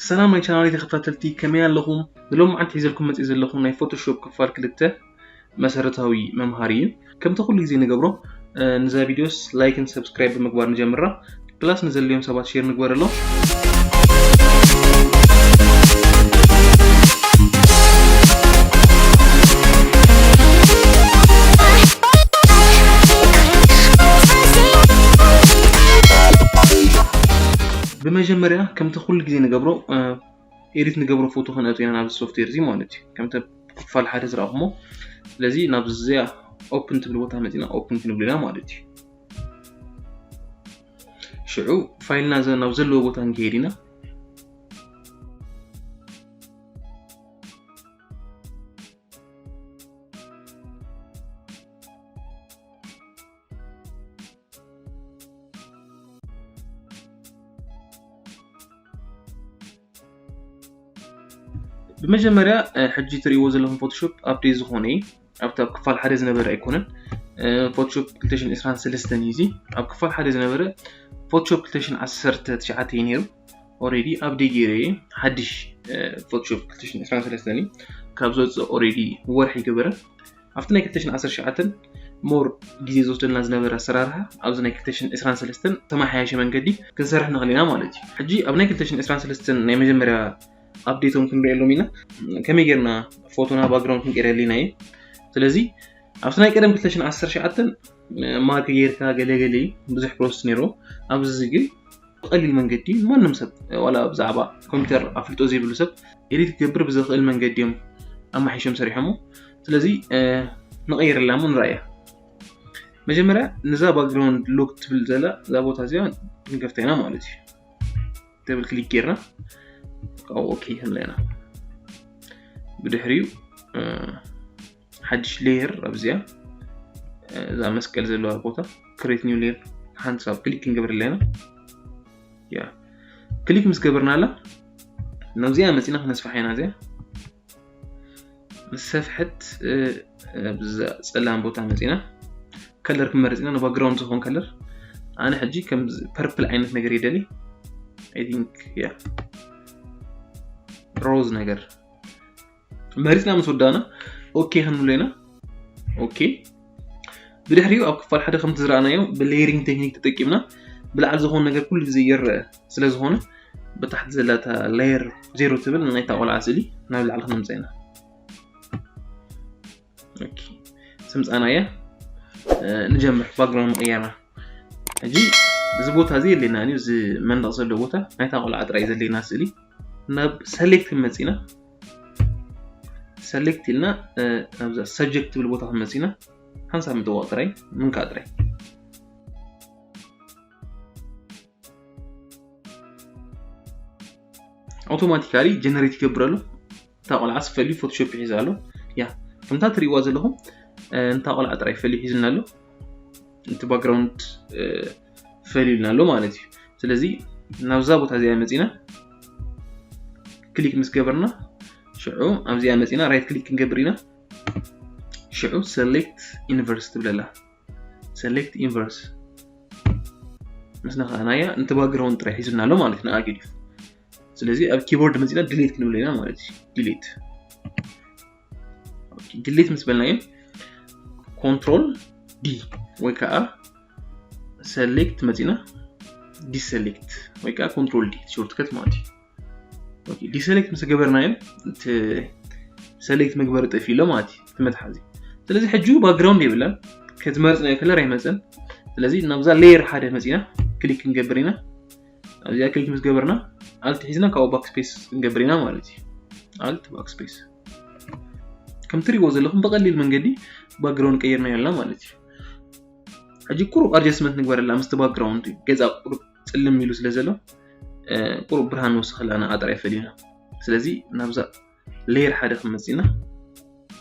ሰላም ናይ ቻናል ተኸታተልቲ፣ ከመይ ኣለኹም? ንሎማዓንቲ ሒዘልኩም መፅእ ዘለኹ ናይ ፎቶሾፕ ክፋል ክልተ መሰረታዊ መምሃሪ እዩ። ከምቲ ኩሉ ግዜ ንገብሮ፣ እ፣ ንዛ ቪድዮስ ላይክን ሰብስክራይብ ብምግባር ንጀምራ። ፕላስ ንዘለዮም ሰባት ሼር ንግበረሎም። ብመጀመርያ ከምቲ ኩሉ ግዜ ንገብሮ፣ እ፣ ኤዲት ንገብሮ ፎቶ ክነእቱ ኢና ናብዚ ሶፍትዌር እዚ ማለት እዩ። ከምቲ ክፋል ሓደ ዝረኣኹሞ። ስለዚ ናብዚኣ ኦፕን ትብል ቦታ መፂና ኦፕን ክንብል ኢና ማለት እዩ። ሽዑ ፋይልና ዘ-፣ ናብ ዘለዎ ቦታ ንክሄድ ኢና። ብመጀመርያ፣ እ፣ ሕጂ ትርእይዎ ዘለኹም ፎቶሾፕ ኣፕዴት ዝኾነ እዩ። ኣብቲ ኣብ ክፋል ሓደ ዝነበረ ኣይኮነን። እ፣ ፎቶሾፕ ክልተ ሽሕን ዕስራን ሰለስተን እዩ እዚ። ኣብ ክፋል ሓደ ዝነበረ ፎቶሾፕ ክልተ ሽሕን ዓሰርተ ትሽዓተ እዩ ነይሩ። ኦሬዲ ኣፕዴት ገይረ እየ። ሓድሽ፣ እ፣ ፎቶሾፕ ክልተ ሽሕን ዕስራን ሰለስተን እዩ። ካብ ዝወፅእ ኦሬዲ ወርሒ ገበረ። ኣብቲ ናይ ክልተ ሽሕን ዓሰርተ ትሽዓተን ሞር ግዜ ዝወስደልና ዝነበረ ኣሰራርሓ ኣብዚ ናይ ክልተ ሽሕን ዕስራን ሰለስተን ተመሓያሸ መንገዲ ክንሰርሕ ንኽእል ኢና ማለት እዩ። ሕጂ ኣብ ናይ ክልተ ሽሕን ዕስራን ሰለስተን ናይ መጀመርያ ኣፕዴቶም ክንሪኤሎም ኢና። ከመይ ጌርና ፎቶና ባክግራውንድ ክንቀይረሉ ኢና እዩ። ስለዚ ኣብቲ ናይ ቀደም ክልተ ሽሕን ዓሰርተ ትሽዓተን ማርክ ጌርካ ገለገለ እዩ፣ ብዙሕ ፕሮሰስ ነይሩ። ኣብዚ ግን ብቐሊል መንገዲ ማንም ሰብ ዋላ ብዛዕባ ኮምፒውተር ኣፍልጦ ዘይብሉ ሰብ ኤዲት ክገብር ብዘኽእል መንገዲ እዮም ኣማሒሾም ሰሪሖሞ። ስለዚ፣ እ፣ ንቐይረላ እሞ ንረኣያ። መጀመርያ ንዛ ባክግራውንድ ሎክ ትብል ዘላ እዛ ቦታ እዚኣ ክንከፍታ ኢና ማለት እዩ። ደብል ክሊክ ጌርና ካብኡ ኦኬ ክንብላ ኢና። ብድሕሪኡ፣ እ፣ ሓድሽ ሌየር ኣብዚኣ፣ እ፣ እዛ መስቀል ዘለዋ ቦታ ክሬት ኒው ሌየር ሓንሳብ ክሊክ ክንገብረላ ኢና። ያ፣ ክሊክ ምስ ገበርናላ ናብዚኣ መፂና ክነስፍሓ ኢና። እዚኣ ምስ ሰፍሐት፣ እ፣ ኣብዛ ፀላም ቦታ መፂና ከለር ክንመርፅ ኢና፣ ንባክግራውንድ ዝኾን ከለር። ኣነ ሕጂ ከም ፐርፕል ዓይነት ነገር ይደሊ። I think፣ ያ፣ ሮዝ ነገር መሪፅና ምስ ወዳእና ኦኬ ክንብሎ ኢና። ኦኬ። ብድሕሪኡ ኣብ ክፋል ሓደ ከምቲ ዝረኣናዮ ብሌየሪንግ ቴክኒክ ተጠቂምና ብላዕሊ ዝኾነ ነገር ኩሉ ግዜ ይረአ ስለ ዝኾነ ብታሕቲ ዘላ እታ ሌየር ዜሮ ትብል ናይታ ቆልዓ ስእሊ ናብ ላዕሊ ክነምፅኣ ኢና። ኦኬ። ስምፃናያ፣ እ፣ ንጀምር ባክግራውንድ ምቕያርና። ሕጂ እዚ ቦታ እዚ የድልየናን እዩ፣ እዚ መንደቕ ዘሎ ቦታ ናይታ ቆልዓ ጥራይ ዘድልየና ስእሊ። ናብ ሰሌክት ክንመጽእ ኢና። ሰሌክት ኢልና፣ እ፣ ናብዛ ሰብጀክት ትብል ቦታ ክንመጽእ ኢና። ሓንሳብ ምጥዋቕ ጥራይ፣ ምንካእ ጥራይ። ኣውቶማቲካሊ ጀነሬት ይገብር ኣሎ። እታ ቆልዓስ ፈልዩ ፎቶሾፕ ይሕዝ ኣሎ። ያ፣ ከምታ ትርእይዋ ዘለኹም፣ እ፣ እንታ ቆልዓ ጥራይ ፈልዩ ሒዙልና ኣሎ። እቲ ባክግራውንድ፣ እ፣ ፈልዩልና ኣሎ ማለት እዩ። ስለዚ ናብዛ ቦታ እዚኣ መጺና ክሊክ ምስ ገበርና፣ ሽዑ ኣብዚኣ መጺና ራይት ክሊክ ክንገብር ኢና። ሽዑ ሰሌክት ኢንቨርስ ትብለላ። ሰሌክት ኢንቨርስ ምስ ነኻእናያ፣ ነቲ ባክግራውንድ ጥራይ ሒዙልና ኣሎ ማለት እዩ፣ ንኣ ገዲፉ። ስለዚ ኣብ ኪቦርድ መጺና ዲሊት ክንብል ኢና ማለት እዩ። ዲሊት። ኦኬ፣ ዲሊት ምስ በልናዮ፣ ኮንትሮል ዲ ወይ ከዓ ሰሌክት መጺና ዲሰሌክት ወይ ከዓ ኮንትሮል ዲ ሾርትከት ማለት እዩ። ኦኬ፣ ዲሰሌክት ምስ ገበርናዮ፣ እቲ ሰሌክት መግበሪ ጠፊኡ ኣሎ ማለት እዩ፣ እቲ መትሓዚ። ስለዚ ሕጂ ባክግራውንድ የብላን፣ ከዚ መረጽናዮ ከለር ኣይመጽን። ስለዚ ናብዛ ሌየር ሓደ መጺና ክሊክ ክንገብር ኢና። ኣብዚኣ ክሊክ ምስ ገበርና፣ ኣልት ሒዝና ካብኡ ባክስፔስ ክንገብር ኢና ማለት እዩ። ኣልት ባክስፔስ። ከም ትርእይዎ ዘለኹም ብቐሊል መንገዲ ባክግራውንድ ቀይርናዮ ኣለና ማለት እዩ። ሕጂ ቁሩብ ኣድጀስትመንት ንግበረላ፣ ምስቲ ባክግራውንድ ገዛ ቁሩብ ጽልም ኢሉ ስለ ዘሎ፣ እ፣ ቁሩብ ብርሃን ንወስኸላ፣ ንኣ ጥራይ ፈሊና። ስለዚ ናብዛ ሌየር ሓደ ክንመጽእ ኢና።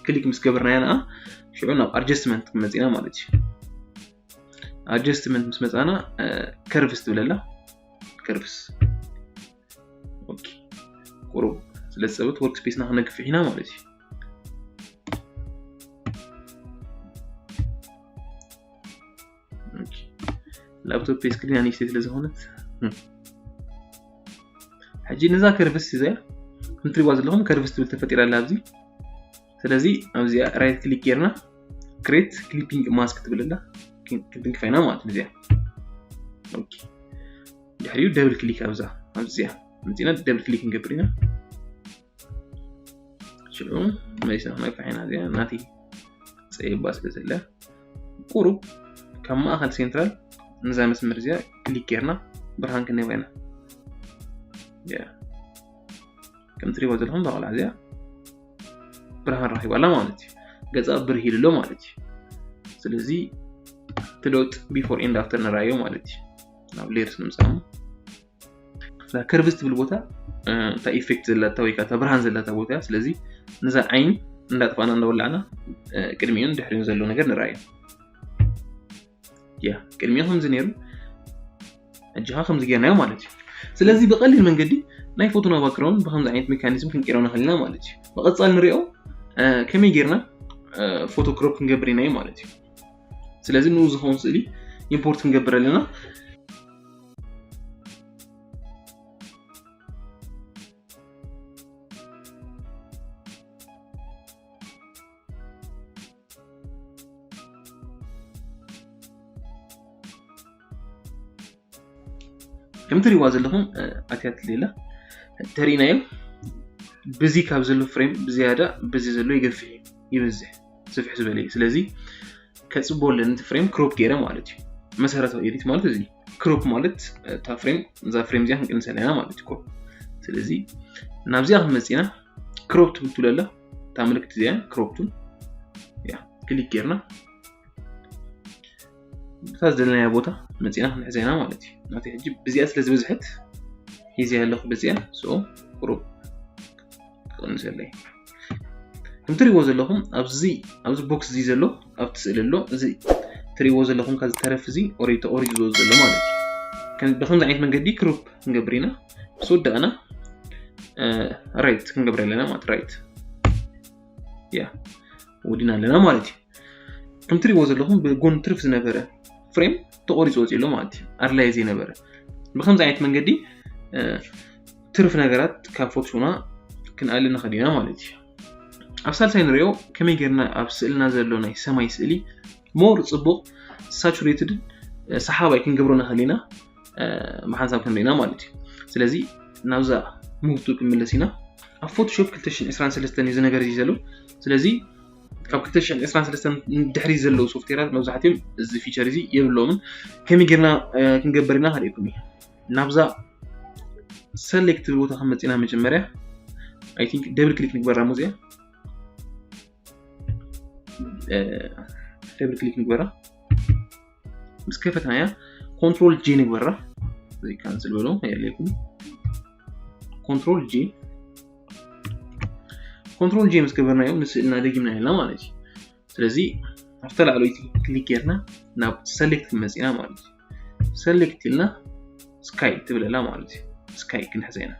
ክሊክ ምስ ገበርናያ ንኣ፣ ሽዑ ናብ ኣድጀስትመንት ክንመጽእ ኢና ማለት እዩ። ኣድጀስትመንት ምስ መጻና፣ እ፣ ከርቭስ ትብለላ። ከርቭስ። ኦኬ። ቁሩብ ስለ ዝጸበት ወርክ ስፔስና ክነግፍሕ ኢና ማለት እዩ። ኦኬ። ላፕቶፕ ስክሪን ኣንእሽተይ ስለ ዝኾነት፣ እም። ሕጂ ነዛ ከርቭስ እዚኣ ከምትሪዋ ዘለኹም ከርቭስ ትብል ተፈጢራ ኣላ ኣብዚ። ስለዚ ኣብዚኣ ራይት ክሊክ ጌርና ክሬት ክሊፒንግ ማስክ ትብል ኣላ ክንክፋይና ማለት እዚኣ። ድሕሪኡ ደብል ክሊክ ኣብዛ ኣብዚኣ መፂና ደብል ክሊክ ንገብር ኢና። ሽዑ መሊስና ክነግፋ ኢና እዚኣ ናቲ ፀይባ ስለ ዘለ ቁሩብ ካብ ማእኸል ሴንትራል ነዛ መስመር እዚኣ ክሊክ ጌርና ብርሃን ክንህባ ኢና። ከም ትሪእዎ ዘለኹም እዛ ቆልዓ እዚኣ ብርሃን ረኺባ ኣላ ማለት እዩ። ገፃ ብርህ ኢሉ ኣሎ ማለት እዩ። ስለዚ እቲ ለውጢ ቢፎር ኤንድ ኣፍተር ንረኣዮ ማለት እዩ። ናብ ሌየርስ ንምፃእ እዛ ከርቭስ ትብል ቦታ እታ ኢፌክት ዘላታ ወይ ከዓ እታ ብርሃን ዘላታ ቦታ እያ። ስለዚ ነዛ ዓይን እንዳጥፋና እንዳወላዕና ቅድሚኡን ድሕሪኡን ዘሎ ነገር ንረኣዮ። ያ ቅድሚኡ ከምዚ ነይሩ ሕጂ ከዓ ከምዚ ጌርናዮ ማለት እዩ። ስለዚ ብቐሊል መንገዲ ናይ ፎቶና ባክግራውንድ ብከምዚ ዓይነት ሜካኒዝም ክንቀይሮ ንኽእል ኢና ማለት እዩ። ብቐፃል ንሪኦ ከመይ ጌርና ፎቶ ክሮፕ ክንገብር ኢናዮ ማለት እዩ። ስለዚ ንኡ ዝኸውን ስእሊ ኢምፖርት ክንገብር ኣለና። ከም ትሪእዋ ዘለኹም ኣትያት ሌላ ተሪእናዮ። ብዚ ካብ ዘሎ ፍሬም ብዝያዳ በዚ ዘሎ ይገፍሕ እዩ፣ ይበዝሕ፣ ስፍሕ ዝበለ እዩ። ስለዚ ከፅቦ ኣለኒ እቲ ፍሬም ክሮፕ ገይረ ማለት እዩ። መሰረታዊ ኤዲት ማለት እዚ ክሮፕ ማለት እታ ፍሬም እዛ ፍሬም እዚኣ ክንቅንሰ ኣለና ማለት እዩ። ስለዚ ናብዚኣ ክንመፅና ክሮፕ ትብል ትብለላ እታ ምልክት እዚኣ ክሮፕ ቱል ያ ክሊክ ጌርና እታ ዝደለናያ ቦታ መፂና ክንሕዘ ኢና ማለት እዩ። ናተይ ሕጂ ብዚኣ ስለ ዝበዝሐት ሒዘያ ኣለኹ። ብዚኣ ቁሩብ ክቕንሰለይ። ከም ትሪእዎ ዘለኹም ኣብዚ ኣብዚ ቦክስ እዚ ዘሎ ኣብቲ ስእሊ ኣሎ። እዚ ትሪእዎ ዘለኹም ካብ ዝተረፍ እዚ ኦሬዲ ተቆሪፁ ዘሎ ማለት እዩ። ከም- ብከምዚ ዓይነት መንገዲ ክሩፕ ክንገብር ኢና። ምስ ወዳእና ራይት ክንገብር ኣለና ማለት ራይት ያ ወዲና ኣለና ማለት እዩ። ከም ትሪእዎ ዘለኹም ብጎን ትርፍ ዝነበረ ፍሬም ተቆሪፁ ወፂኡ ኣሎ ማለት እዩ። ኣድላይ ዘይነበረ ብከምዚ ዓይነት መንገዲ ትርፍ ነገራት ካብ ፎቶና ክንኣሊ ንኽእል ኢና ማለት እዩ። ኣብ ሳልሳይ ንሪኦ ከመይ ጌርና ኣብ ስእልና ዘሎ ናይ ሰማይ ስእሊ ሞር ፅቡቕ ሳቹሬትድ ሰሓባይ ክንገብሮ ንኽእል ኢና ብሓንሳብ ክንሪና ማለት እዩ። ስለዚ ናብዛ ሙቭ ቱል ክንምለስ ኢና። ኣብ ፎቶሾፕ ክልተ ሽሕን ዕስራን ሰለስተን እዩ እዚ ነገር እዚ ዘሎ። ስለዚ ካብ ክልተ ሽሕን ዕስራን ሰለስተን ድሕሪ ዘለዉ ሶፍትዌራት መብዛሕትኦም እዚ ፊቸር እዚ የብሎምን። ከመይ ጌርና ክንገብር ኢና ከርእየኩም እዩ። ናብዛ ሰሌክት ትብል ቦታ ክንመፅና መጀመርያ ኣይ ቲንክ ደብል ክሊክ ንግበራ ሙዚያ ደብል ክሊክ ንግበራ። ምስ ከፈትናያ ኮንትሮል ጂ ንግበራ። እዚ ካንስል በሎ የድልየኩም። ኮንትሮል ጂ ኮንትሮል ጂ ምስ ገበርናዮ ንስእልና ደጊምና የልና ማለት እዩ። ስለዚ ኣብታ ላዕለወይቲ ክሊክ ጌርና ናብ ሰሌክት ክንመፅና ማለት እዩ። ሰሌክት ኢልና ስካይ ትብለላ ማለት እዩ። ስካይ ክንሕዘ ኢና።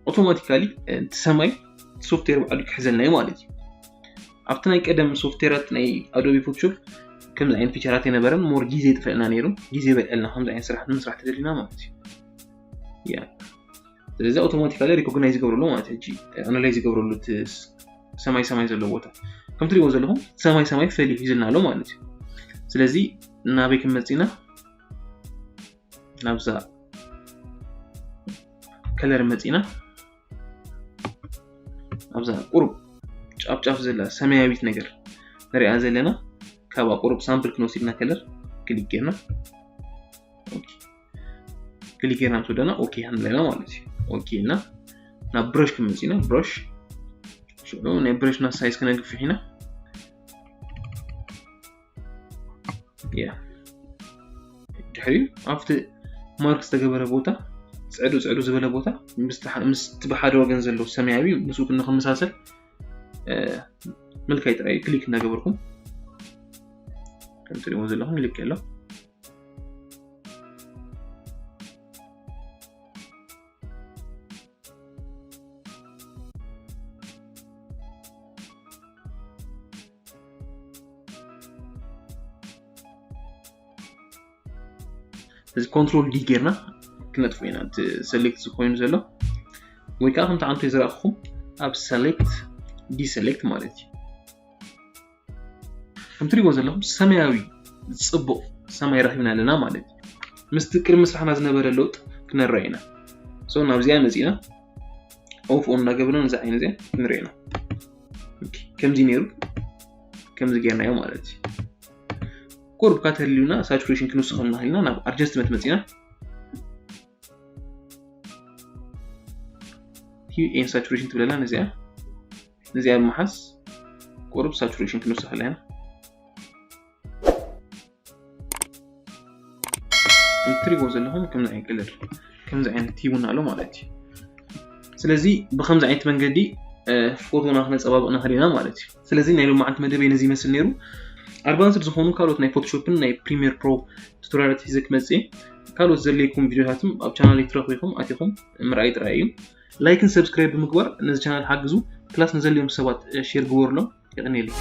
ኣውቶማቲካሊ እቲ ሰማይ ሶፍትዌር ባዕሉ ክሕዘልና እዩ ማለት እዩ። ኣብቲ ናይ ቀደም ሶፍትዌራት ናይ ኣዶቢ ፎቶሾፕ ከምዚ ዓይነት ፊቸራት የነበረን ሞር ግዜ ይጥፈልና ነይሩ። ግዜ በልዐልና ከምዚ ዓይነት ስራሕ ንምስራሕ ተደሊና ማለት እዩ። ያ ስለዚ ኣውቶማቲካሊ ሪኮግናይዝ ይገብረሉ ማለት እዩ። ኣናላይዝ ይገብረሉ እቲ ሰማይ ሰማይ ዘለዎ ቦታ ከም ትሪእዎ ዘለኹም ሰማይ ሰማይ ፈልዩ ሒዝልና ኣሎ ማለት እዩ። ስለዚ ናበይ ክንመፅእ ኢና? ናብዛ ከለር መፂና ኣብዛ ቁሩብ ጫፍ ጫፍ ዘላ ሰማያዊት ነገር ንሪኣ ዘለና ካብኣ ቁሩብ ሳምፕል ክንወስድና ከለር ክሊክ ጌርና ክሊክ ጌርና ምስ ወደና ኦኬ ክንብለና ማለት እዩ። ኦኬ እና ናብ ብረሽ ክንመፅና ብረሽ ሽዑ ናይ ብረሽና ሳይዝ ክነግፍሕ ኢና። ያ ድሕሪኡ ኣብቲ ማርክ ዝተገበረ ቦታ ፅዕዱ ፅዕዱ ዝበለ ቦታ ምስቲ ብሓደ ወገን ዘሎ ሰማያዊ ምስኡ ክንመሳሰል ምልካይ ጥራይ ክሊክ እናገበርኩም ከም ትሪእዎ ዘለኹም ልክ ኣሎ። እዚ ኮንትሮል ዲ ጌርና ክነጥፎ ኢና እቲ select ዝኾይኑ ዘሎ። ወይ ከዓ ከምቲ ዓንቶ ዝረኣኹም ኣብ select deselect ማለት እዩ። ከም ትሪእዎ ዘለኹም ሰማያዊ ጽቡቕ ሰማይ ረኺብና ኣለና ማለት እዩ። ምስቲ ቅድሚ ምስራሕና ዝነበረ ለውጥ ክንረአ ኢና። So ናብዚኣ መጺና off on እናገበርና ነዚ ዓይነ እዚኣ ክንሪኦ ኢና። Okay፣ ከምዚ ነይሩ፣ ከምዚ ጌርናዮ ማለት እዩ። ቁሩብ ካብ ተልዩና saturation ክንውስኸልና ኢልና ናብ adjustment መጺና hue and saturation ትብለና ነዚኣ ነዚኣ ብምሓዝ ቁሩብ saturation ክንውስኸላ ኢና። እትሪእዎ ዘለኹም ከምዚ ዓይነት ቀለል ከምዚ ዓይነት ሂቡና ኣሎ ማለት እዩ። ስለዚ ብከምዚ ዓይነት መንገዲ ፎቶና ክነፀባብቕ ንኽእል ኢና ማለት እዩ። ስለዚ ናይ ሎማዓንቲ መደበይ ነዚ ይመስል ነይሩ። ኣድቫንስድ ዝኾኑ ካልኦት ናይ ፎቶሾፕን ናይ ፕሪሚየር ፕሮ ቱቶሪያላት ሒዘ ክመፅእ እየ። ካልኦት ዘድልየኩም ቪዲዮታትም ኣብ ቻናል ትረኽቡ ኢኹም፣ ኣቲኹም ምርኣይ ጥራይ እዩ። ላይክን ሰብስክራይብ ብምግባር ነዚ ቻናል ሓግዙ። ፕላስ ንዘድልዮም ሰባት ሼር ግበሩሎም። የቐንየለይ።